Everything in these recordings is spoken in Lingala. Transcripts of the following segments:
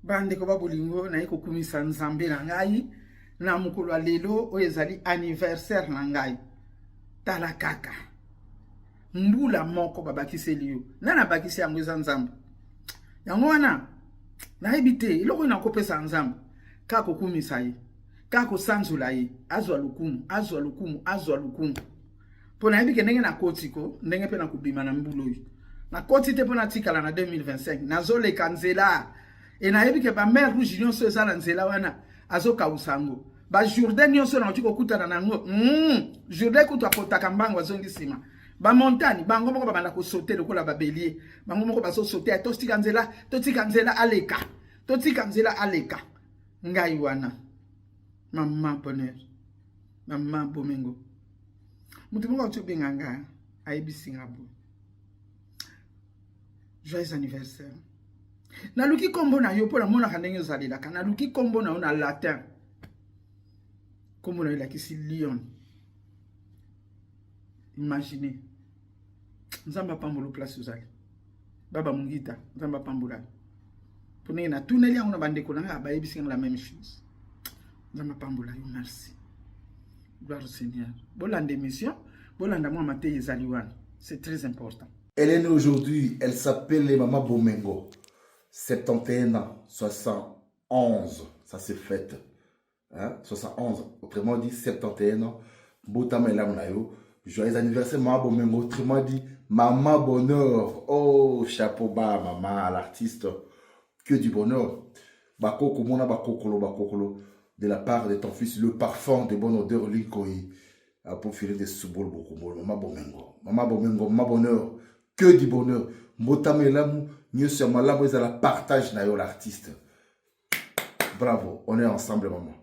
Bandeko ba bolingo, naye kokumisa Nzambe na ngai na mokolo ya lelo oyo ezali anniversaire na ngai. Tala kaka mbula moko babakiseli yo, nani abakisi yango? Eza Nzambe. Yango wana nayebi te eloko oyo nakopesa Nzambe, kaka kokumisa ye, kaka kosanzola ye, azwa lokumu, azwa lokumu, azwa lokumu. Mpo nayebi ke ndenge nakoti ko, ndenge mpe nakobima na mbula oyo. Nakoti te mpo natikala na 2025, nazoleka nzela e nayebi ke ba mer rouge nyonso eza na nzela wana, azokausa yango. Bajourdain nyonso nakoki kokutana na yango, Jourdain kutu akotaka mbango, azongi nsima. Bamontagne bango moko babanda kosauter lokola babélier, bango moko bazosauter. Totika nzela, totika nzela aleka, totika nzela aleka. Ngai wana mama Bonheur, mama Bomengo. Moto moko auti obenga nga, ayebisi nga boye: "Joyeux anniversaire." Naluki nkombo na yo mpo namonaka ndenge ozalelaka. Naluki nkombo na yo na latin, nkombo na yo elakisi lion. Imagine, Nzambe apambola place ozali, baba Mongita. Nzambe apambola yo mpo ndenge natuneli yango na bandeko na ngai, bayebisi nga la même chose. Nzambe apambola yo, merci, gloire au Seigneur. Bolanda émission, bolanda mwa mateyi ezali wana, c'est très important. Elle est née aujourd'hui, elle s'appelle Maman Bomengo. 71 ans, 71, ça s'est fait. Hein? 71, autrement dit 71 ans. Mbotama elamu na yo. Joyeux anniversaire Maman Bomengo, autrement dit Maman Bonheur. Oh, chapeau bas, maman, l'artiste. Que du bonheur. Bakoko, mona bakokolo, bakokolo. De la part de ton fils, le parfum de bonne odeur, Linkoi. Pour filer des soubol beaucoup. Maman Bomengo. Maman Bomengo, Maman Bonheur. Que du bonheur. Mbotama elamu, nyonso ya malamu ezala partage na yo l'artiste. Bravo, on est ensemble, maman.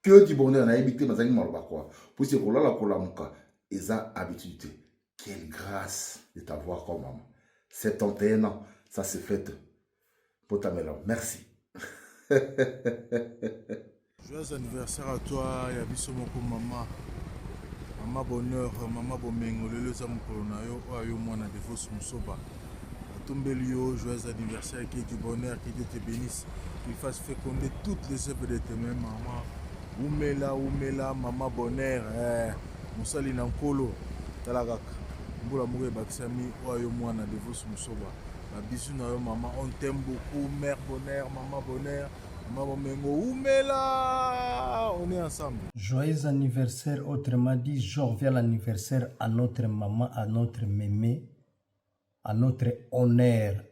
Que du bonheur, nayebi te bazangi maloba quoi. Puisque kolala kolamuka eza habitude te. Quelle grâce de t'avoir comme maman. 71 ans, ça c'est fait. Mbotama elamu, merci. Joyeux anniversaire à toi, ya biso moko mama. Mama Bonheur, mama Bomengo, lelo eza mokolo na yo, oyo yo mwana Devos Musoba. Atombeli yo joyeux anniversaire, que du bonheur, que Dieu te bénisse, qu'il fasse féconder toutes les œuvres de tes mains, maman. Umela, umela, mama Bonheur, eh, mosali na Nkolo, tala kaka. Mbula moko ebakisami, oyo yo mwana Devos Musoba. Ba bisous na yo mama, on t'aime beaucoup, mère Bonheur, maman Bonheur. Maman Bomengo, Oumela, on est ensemble. Joyeux anniversaire, autrement dit, jovial anniversaire à notre maman, à notre mémé, à notre honneur,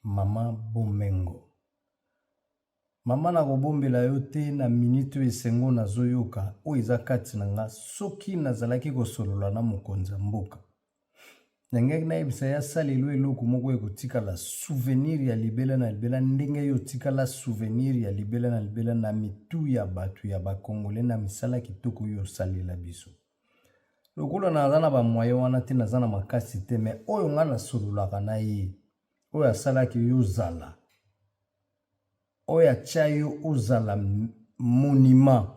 Maman Bomengo. Mama, nakobombela yo te, na minute oyo esengo nazoyoka oyo eza kati na nga. Soki nazalaki kosolola na mokonzi ya mboka, nangaki nayebisa ye asalelo eloko moko ekotikala souvenir ya libela na libela, ndenge yo otikala souvenir ya libela na libela na mitu ya bato ya bakongole na misala kitoko oyo osalela biso. Lokola naza na bamoyen wana te, naza na makasi te, mais oyo ngai nasololaka na ye, oyo asalaki yo ozala, oyo atya yo ozala monument,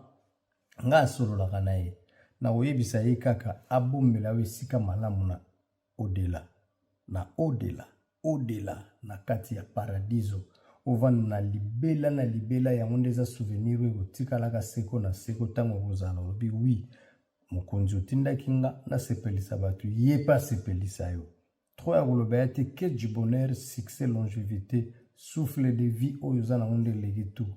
ngai asololaka na ye, nakoyebisa ye kaka abombela yo esika malamu na au-delà, na au-delà, au-delà, na kati ya paradiso, ovanda na libela na libela. Yango nde eza souvenir oyo ekotikalaka seko na seko. Ntango okozala olobi: "Oui, mokonzi otindaki nga nasepelisa bato," ye mpe asepelisa yo. Trop ya koloba ya te. Que du bonheur, succès, longévité, souffle de vie oyo oza nango nde eleki tout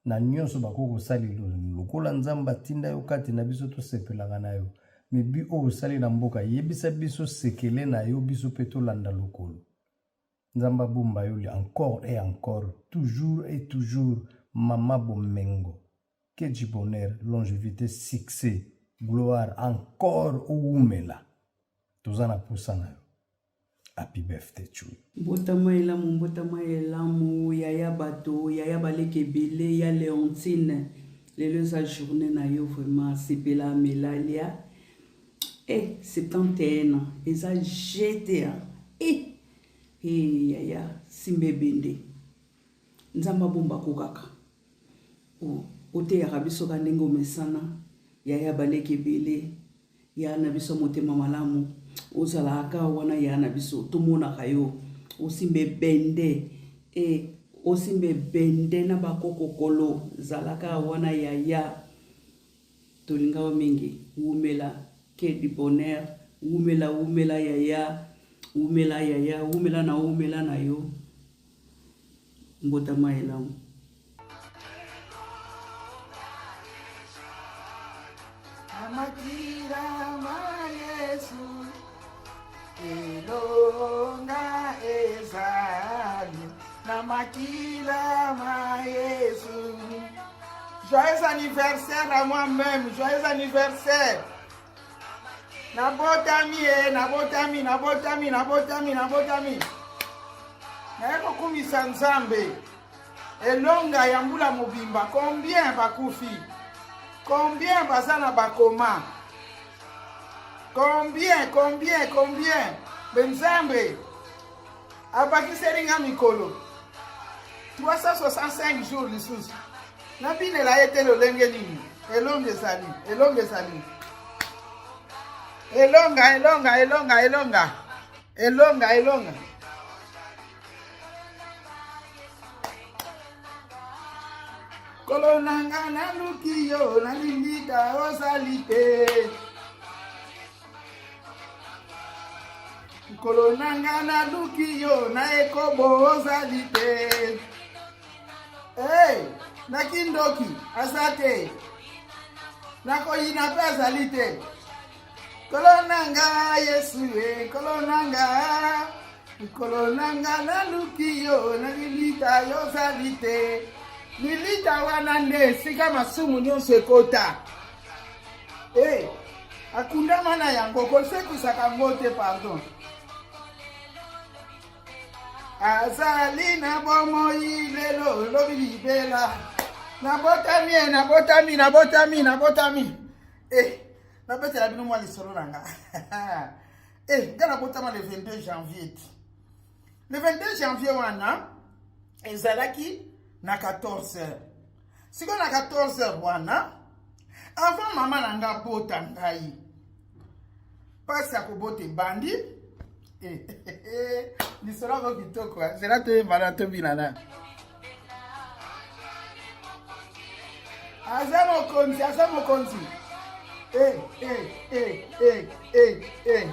na nyonso bakoki kosalela. Lokola Nzambe atinda yo kati na biso, tosepelaka na yo. Mibi oyo osali na mboka, yebisa biso sekele na yo, biso mpe tolanda lokolo. Nzambe abomba yo encore et encore, toujours et toujours, mama Bomengo. Que du bonheur, longévité, succès, gloire encore, owumela, toza na posa na yo. Happy birthday to you. Mbotama elamu, mbotama elamu, yaya bato, yaya baleki ebele ya Léontine. Lelo eza journée na yo, vraiment sepela, melalia e 71 ans eza gta e e yaya, simba ebende, Nzambe abombako kaka. Oteyaka biso ka ndenge omesana, yaya baleki ebele ya na biso, motema malamu ozalaka wana ya na biso, tomonaka yo osimba ebende e. Osimba ebende na ba koko kolo zala kaka wana yaya tolinga yo mingi wumela que du bonheur wumela wumela yaya wumela yaya wumela na wumela na yo mbotama elamu. Namakila ma Yesu elonga ezali na makila ma Yesu. Joyeux anniversaire à moi-même, joyeux anniversaire. Nabotami e, nabotami, nabotami, nabotami, nabotami. Naye kokumisa Nzambe. Elonga ya mbula mobimba, combien bakufi? Combien baza na bakoma? Combien, combien, combien? Be Nzambe abakiseli nga mikolo 365 jours lisusu. Nabinela ye te lolenge nini? Elonga ezali, elonga ezali. Elonga, elonga, elonga, elonga. Elonga, elonga. Kolo na nga naluki yo nalingika ozali te Nkolo na nga naluki yo na ekobo ozali te Hey, na kindoki aza te nakoyina mpe azali te Nkolo na nga Yesu e Nkolo na nga Nkolo na nga naluki yo na lilita yo ozali te lilita wana nde esika masumu nyonso ekota e eh, akundama na yango kosekwisaka yango te pardon azali na bomoi lelo lobi libela nabotami e nabotami nabotami nabotami e eh, nabetela bino mwa lisolo na nga Eh, nga nabotama le 22 janvier ti. Le 22 janvier wana ezalaki na 14 heures. Sikoyo na 14 heures wana avant mama na nga abota ngai mpasi ya kobota ebandi eh, eh, lisolo yango kitoko zela toyembana tobina na aza mokonzi aza mokonzi eh, eh, eh, eh, eh, eh.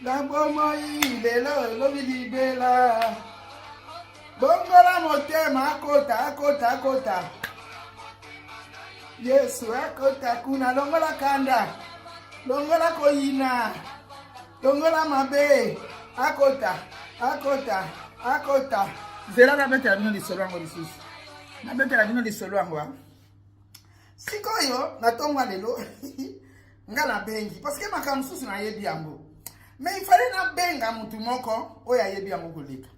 na bomoi lelo elobi libela bongola motema akota akota akota yesu akota kuna longola kanda longola koyina Longola mabe akota akota akota. Zela nabetela bino lisolo yango lisusu, nabetela bino lisolo yango ah. sikoyo na ntongo ya lelo nga nabengi parce que makambo mosusu nayebi yango mais il fallait nabenga motu moko oyo ayebi yango koleka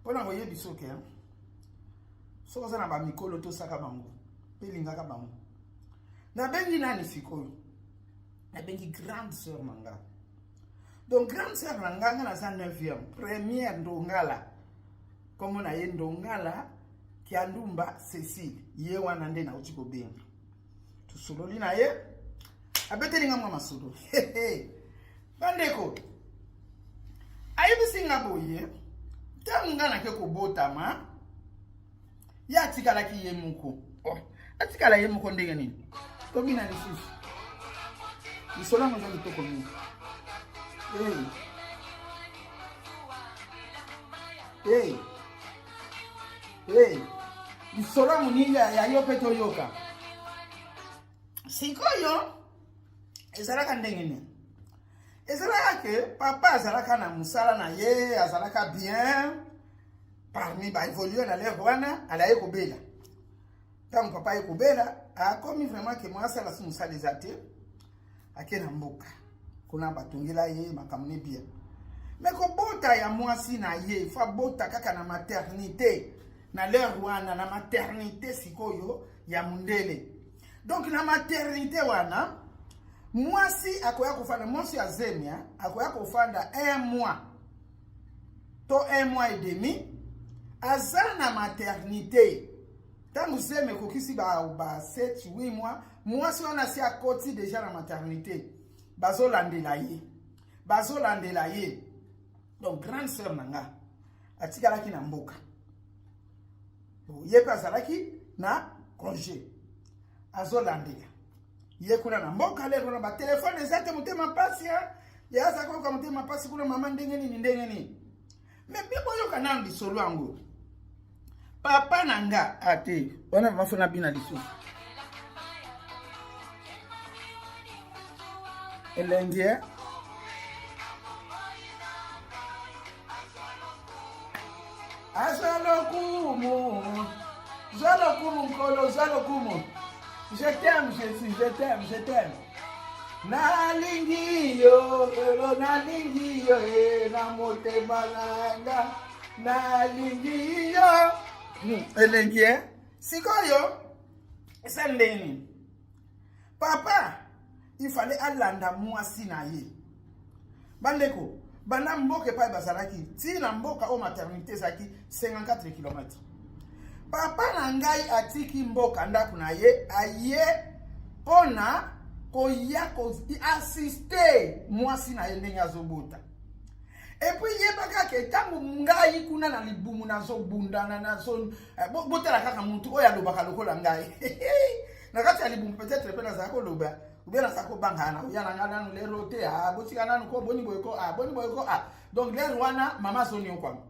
mpo na koyebisa oke soki oza na bamikolo tosaka bango mpe lingaka bango nabengi nani sikoyo nabengi grande sœur na nga donc grande sœur na nga nga naza 9e première ndongala nkombo na ye ndongala kialumba cécile ye wana nde nauti kobenga tosololi na ye abeteli nga mwa masolo bandeko ayebisi nga boye ntango nga nake kobotama ye atikalaki ye moko oh, atikala ye moko ndenge nini tobina lisusu lisolo yango eza kitoko mingi hey. Hey. Hey. lisolo ya moninga ya yo mpe toyoka sikoyo ezalaka ndenge nini ezalaka ke papa azalaka na mosala na ye azalaka bien parmi ba évoluer na lere wana alaye kobela ntango papa aye kobela akomi vraiment ke mwasi alasi mosala eza te ake na mboka kuna batongela ye makambo ne bien me kobota ya mwasi na ye fo abota kaka na maternité na lere wana na maternité sikoyo ya mondele donc na maternité wana mwasi akoya kofanda mwasi ya zemia akoya kofanda un mois to un mois et demi aza na maternité ntango zemi ekokisi ba, ba 7 8 mois mwasi wana asi akoti deja na maternité bazolandela ye bazolandela ye donc grande sœur na nga atikalaki na mboka. Ye mpe azalaki na congé, azolandela ye kuna na mboka. Lero na batelefone eza te, motema mpasi ye azalaki koyoka motema mpasi kuna, mama ndenge nini, ndenge nini. Me mpe boyoka nanu lisolo yango. Papa na nga ate ah, wana mafona bina lisusu elengi eh? Azwa lokumu, zwa lokumu Nkolo, zwa lokumu. Je t'aime Jésus, je t'aime, je t'aime. Nalingi yo, lelo nalingi yo, e na motema na nga, nalingi yo. Elengi eh? Sikoyo eza ndenge nini? Papa il fallait alanda mwasi na ye. Bandeko, banda mboka epai bazalaki ti na mboka oyo maternité ezalaki 54 km. Papa na ngai atiki mboka, ndako na ye, aye mpona koya koassiste mwasi na ye ndenge azobota. Epuis yeba kaka ntango ngai kuna na libumu nazobundana, nazo botala kaka motu oyo alobaka lokola ngai na kati ya libumu, peut-être mpe nazala koloba ubie nazala kobanga na oya na ngai nanu lero te, ah, botika nanu ko boni boye ko, ah, boni boye ko, ah. Donc lero wana mama azoniokwama.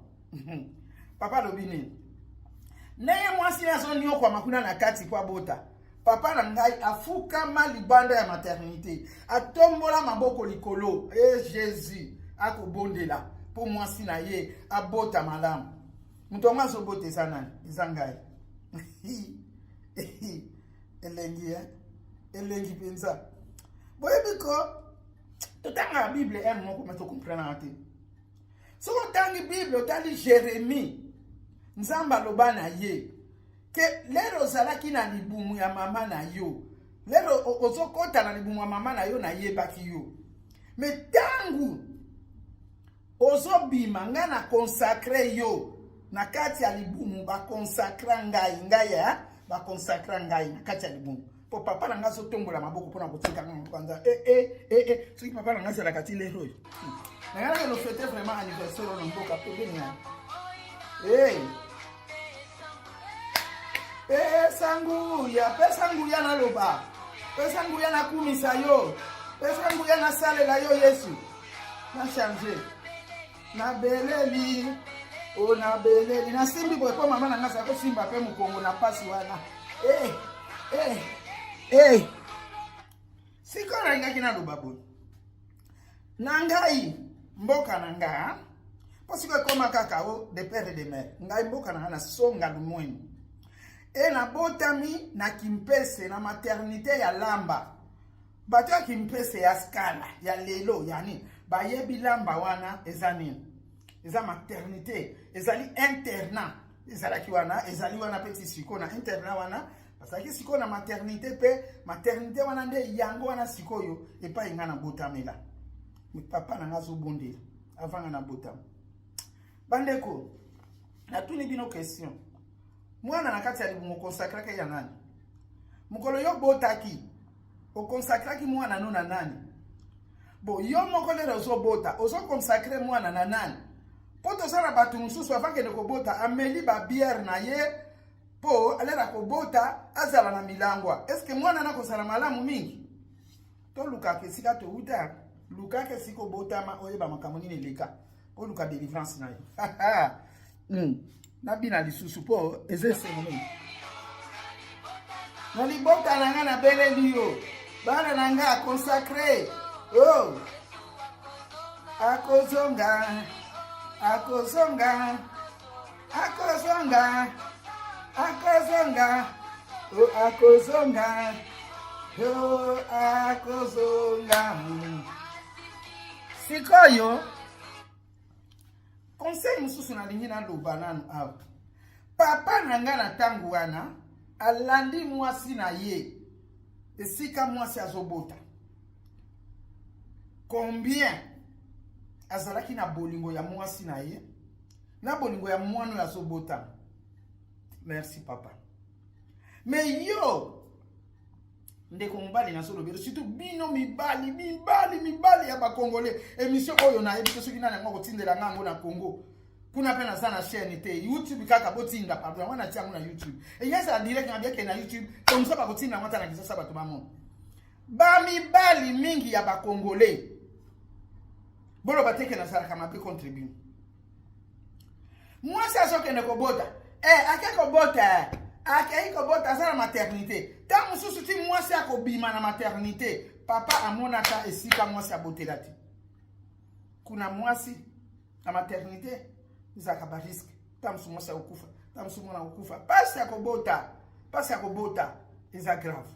Papa alobi nini? Ndenge mwasi azoniokwama kuna na kati po abota, papa na ngai afukama libanda ya maternité, atombola maboko likolo, e Jésus, akobondela mpo mwasi na ye abota malamu. Moto yango azobota eza nani? Eza ngai. Elengi eh? Elengi mpenza. Boyebi ko totangaka Bible ere moko me tokomprenaka te. Soki otangi Bible, otali Jérémie, Nzambe aloba na ye ke lero ozalaki na libumu ya mama na yo, lero ozokɔta na libumu ya mama na yo, nayebaki yo, me ntango ozobima, ngai na consacre yo na kati ya libumu. Bakonsacra ngai, ngai ya bakonsacra ngai na kati ya libumu, mpo papa na ngai azotombola maboko mpona kotika ngai maboko nza e e e e. Soki papa na ngai azalaka ti lelo oyo, na ngai nakende fete vraiment anniversaire oyo na mboka pembeni ya hey. Pesa nguya, pesa nguya naloba, pesa nguya nakumisa yo, pesa nguya nasalela yo Yesu. Na change, nabeleli o, nabeleli, nasimbi boye mpo mama na ngai azala kosimba mpe mokongo na mpasi wana. Eh, eh, eh. Sikoyo nalingaki naloba boye na ngai mboka na nga, mpo sikoyo ekóma kaka o de père et de mère. Ngai mboka na ngai na Songa Lumweni, e nabotami na Kimpese na maternité ya Lamba. Bato ya Kimpese ya skala ya lelo yani bayebi Lamba wana eza nini. Eza maternité, ezali internat, ezalaki wana, ezali wana mpe ti sikoyo. Na internat wana bazalaki, sikoyo na maternité mpe maternité wana nde yango wana sikoyo epai ngai nabotamela. Papa na ngai azobondela avant ngai nabotama. Bandeko, natuni bino question: mwana na kati ya libumu okonsakraki ya nani? Mokolo yo botaki, okonsakraki mwana no na nani? Bo yo moko lelo ozobota, ozokonsacre mwana na nani? Mpo toza na bato mosusu, avakende kobota, ameli babiere na ye mpo alera kobota, azala na milangwa. Eske mwana na kozala malamu mingi? Tolukaka esika touta, lukaka esika obotama, oyeba makambo nini eleka, oluka délivrance na yo. Nabina lisusu mpo eza esengo mingi na libota na ngai. Nabeleli yo, bana na ngai consacre. Oh. Akozonga, akozonga, akozonga, akozonga, oh, akozonga, oh, akozonga. Sikoyo conseil mosusu nalingi naloba nanu awa: papa na ngai na ntango wana alandi mwasi na ye esika mwasi azobota. Combien azalaki na bolingo ya mwasi na ye, na bolingo ya mwana oyo azobota. Merci papa. Me yo ndeko mobali, nazolobela surtout bino mibali, mibali, mibali ya Bakongole. Émission oyo nayebi te soki nani yango akotindela nga yango na Congo. Kuna mpe naza na chaîne te, YouTube kaka botinda, pardon, yango natia yango na YouTube. Eya ezala direct na biake na YouTube, comme ça bakotinda yango ata na Kinshasa bato bamona. Bamibali mingi ya bakongolais boloba te ke nazalaka mabe contre bino. Mwasi azokende kobota, eh, ake kobota, eh, akei kobota, aza na maternité. Ntango mosusu ti mwasi akobima na maternité, papa amonaka esika mwasi abotela te. Kuna mwasi na maternité ezalaka ba risque, ntango mosusu mwasi akokufa, ntango mosusu mwana akokufa. Pasi ya kobota, pasi ya kobota eza grave.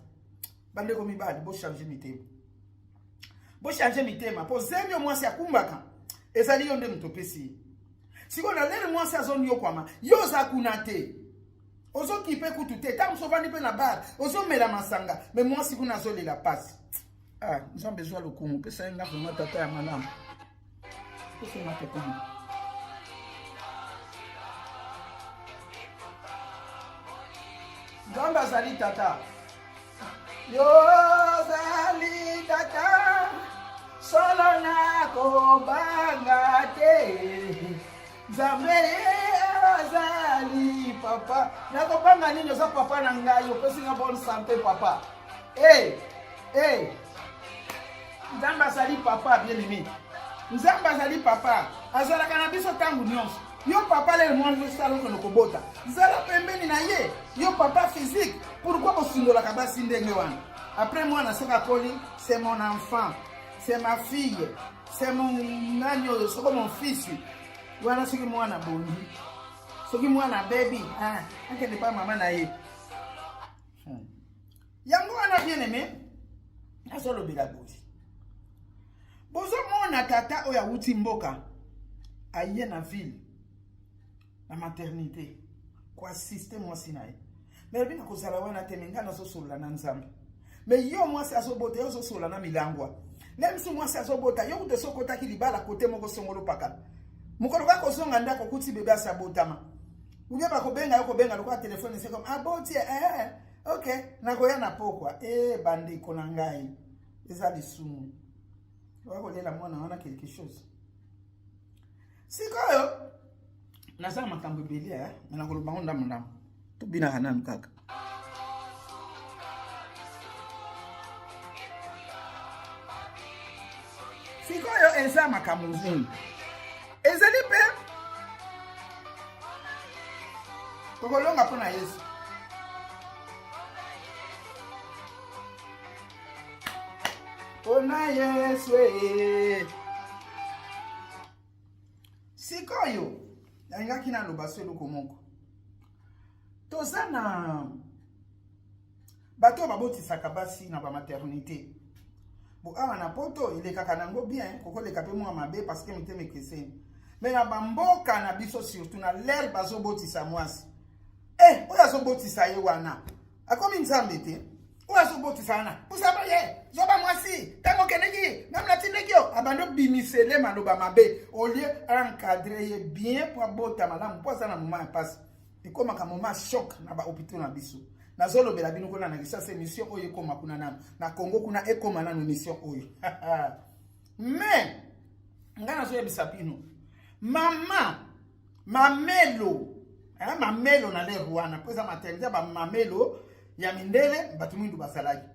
Bandeko mibali, bochange mitema, bochange mitema, mpo zemi yo mwasi akumbaka ezali yo nde moto opesi ye. Sikoyo na lere mwasi azoniokwama, yo oza kuna te, ozokipe kutu te, ntango mosusu ovandi mpe na bar ozomela masanga, me mwasi kuna azolela pasi. Ah, Nzambe ezwa lokumu, pesa ye nga vraiment tata ya malamu, pesa ye nga tata ya malamu. Nzambe azali tata, yo ozali tata, solo nakobanga te, Nzambe azali papa, nakobanga nini? Oza papa na ngai, opesi nga bonne santé papa. Hey, hey. Nzambe azali papa, bien aimé. Nzambe azali papa, azalaka na biso ntango nyonso. Yo papa lelo mwana osala okende kobota, zala pembeni na ye. Yo papa physique, pourquoi bosundolaka basi ndenge wana? Après mwana soki akoli, c'est mon enfant, c'est ma fille, c'est mon nani oyo, soko mon fils. Wana soki mwana bongi, soki mwana abebi, ah, akende pa mama na ye. Yango wana bien aimé, azolobela boye. Bozomona tata oyo awuti mboka aye na ville na maternité koassiste mwasi na ye, me alobi nakozala wana te, me ngai nazosolola na Nzambe. Me yo mwasi azobota, yo ozosolola na milangwa. Nde misu mwasi azobota, yo kutu esokotaki libala kote moko songolo pakala. Mokolo kaka kozonga ndako okuti bebe asi abotama. Ubie bakobenga yo, kobenga lokola telefone ese comme aboti, eh, ok, nakoya na pokwa. Eh, bandeko na ngai, eza lisumu. Oya kolela mwana wana quelque chose. Sikoyo naza makambo ebele, eh, me nakoloba ngo ndambo ndambo. Tobinaka nanu kaka. Sikoyo eza makambo nini? Ezali mpe tokolonga mpo na Yesu. Mpo na Yesu. Sikoyo nalingaki naloba so eloko moko. Toza na bato oyo babotisaka basi na bamaternité. Bo awa na poto elekaka nango bien, kokoleka mpe mwa mabe parce que mitema ekeseni. Me na bamboka na biso, surtout na lere bazobotisa mwasi, eh, oyo azobotisa ye wana akomi Nzambe te. Oyo azobotisa wana pusaba ye zoba mwasi, ntango okendeki ngam natindeki yo, abandi obimisele maloba mabe au lieu encadre ye bien po abota malamu, po aza na moment ya mpasi. Ekomaka moment choc na bahôpitaux na biso. Nazolobela bino kuna na Kinshasa, émission oyo ekoma kuna nano na Congo, kuna ekoma nano émission oyo. Mais ngai nazoyebisa bino, mama mamelo, eh, mamelo na lere wana mpo eza maternité ya bamamelo ya mindele, bato mwindu bazalaki.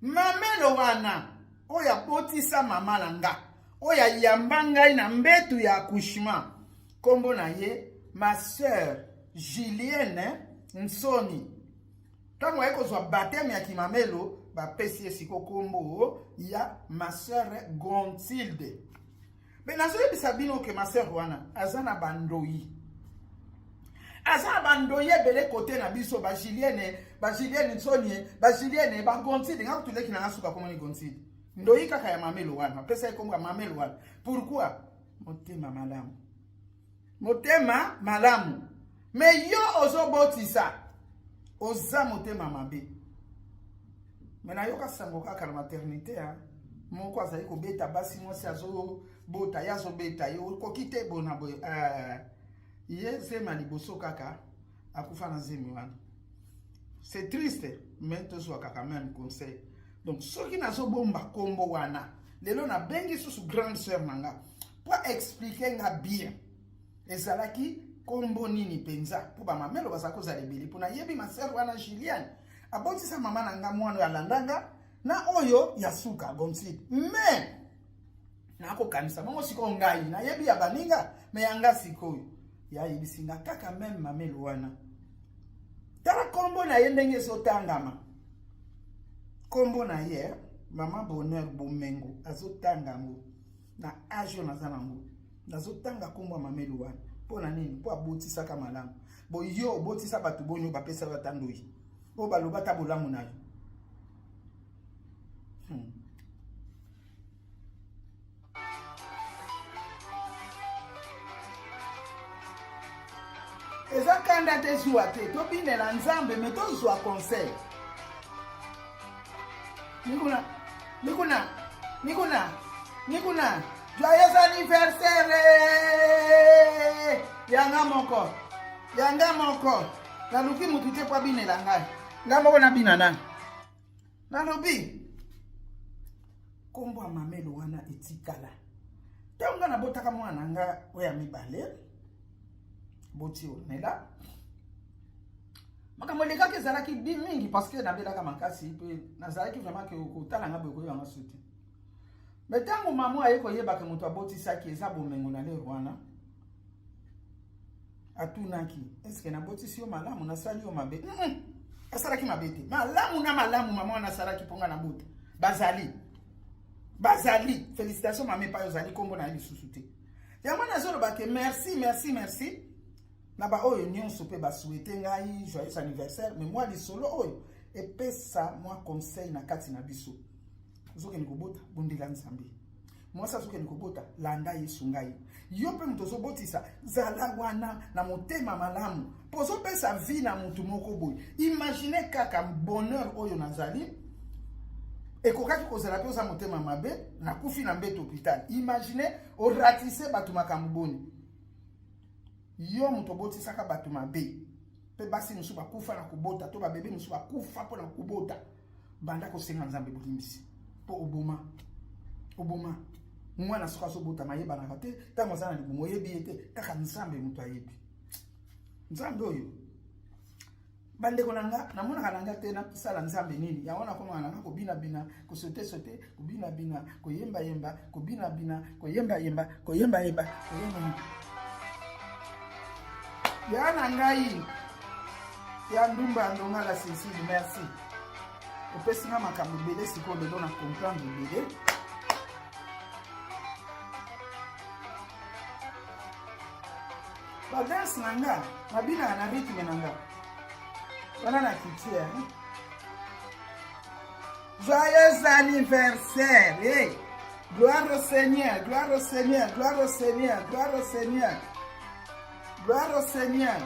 Mamelo wana oyo abotisa mama na nga, oyo ayamba ngai na mbetu ya accouchement, nkombo na ye ma sœur Julienne Nsoni. Ntango aye kozwa baptême ya kimamelo, bapesi ye siko nkombo ya ma sœur Gontilde. Me nazoyebisa bino ke ma sœur wana aza na bandoi, aza na bandoi ebele kote na biso, ba Julienne, ba Julienne Nsoni, ba Julienne, ba Gontilde. Nga kutuleki na nga suka komoni Gontilde, ndoi kaka ya mamelo wana, apesa ye nkombo ya mamelo wana. Pourquoi? Motema malamu, motema malamu. Me yo ozobotisa, oza motema mabe. Me nayoka sango kaka na maternité, moko azali kobeta basi, mwasi azobota, ye azobeta ye, okoki te bona boye. Ye zema liboso kaka akufa na zemi wana. C'est triste, mais tozwaka quand même conseil. Donc soki nazobomba kombo wana, lelo nabengi susu grande sœur na nga po expliquer nga bien. Ezalaki kombo nini mpenza? Mpo bamamelo bazala kozala ebele. Mpo nayebi ma sœur wana Juliane abotisa mama na nga mwana oyo alanda nga na oyo ya suka Gonsil. Mais nakokanisa bongo sikoyo ngai nayebi ya baninga me ya nga sikoyo yayebisi nga kaka meme mamelo wana tala kombo na ye ndenge ezotangama kombo na ye mama Bonheur Bomengo azotanga yango na age oyo naza nango nazotanga kombo ya mamelo wana mpo na nini mpo abotisaka malamu bo yo obotisa bato boni oyo bapesa yo ata ndoyi oyo baloba ata bolamu na yo Eza kanda te zuwa te tobinela nzambe me tozwa conseil mikuna mikuna mikuna mikuna joyeux anniversaire yanga moko yanga moko naluki mutu te po abinela ngai ngai moko nabina nani nalobi nkombo ya mamelo wana etikala ntango ngai nabotaka mwana na ngai oyo ya mibale boti onela makambo elekaki ezalaki bi mingi parce que nabelaka makasi mpe nazalaki vraiment ke kotala nga boye koyeba nga su te me ntango mama aye koyebaka moto abotisaki eza bomengo na lere wana atunaki eske nabotisi yo malamu nasali yo mabe mm -mm. asalaki mabe te malamu na malamu mama wana asalaki mpo nga nabota bazali bazali félicitation mama epai ozali nkombo na ye lisusu te yango nazoloba ke merci merci merci na baoyo nyonso mpe basouhaite ngai joyeux anniversaire mais mwa lisolo oyo epesa mwa conseil na kati na biso ozokende kobota bondela nzambe mwasi azokende kobota landa yesu ngai yo mpe moto ozobotisa zala wana na motema malamu mpo ozopesa vie na motu moko boye imagine kaka bonheur oyo nazali ekokaki kozala mpe oza motema mabe nakufi na mbeto hôpital imagine oratise bato makambo boni yo moto obotisaka bato mabe mpe basi mosusu bakufa na kobota to babebe mosusu bakufa mpo na kobota banda kosenga nzambe bolimbisi mpo oboma oboma mwana soki azobotama ayebanaka te ntango aza na libumu oyebi ye te kaka nzambe moto ayebi nzambe oyo bandeko na nga namonaka na nga te nasala nzambe nini yango nakomaka na nga kobinabina kosotesote kobinabina koyembayemba kobinabina koyembayemba koyembayemba koyemba ya na ngai ya ndumba ya ndongala cecile merci opesi nga makambo ebele sikoyo lelo na comprendre ebele badanse na nga nabinaka na rythme na nga wana na kitie joyeux anniversaire hey. gloire au seigneur gloire au seigneur gloire au seigneur gloire au seigneur gloire au seigneur.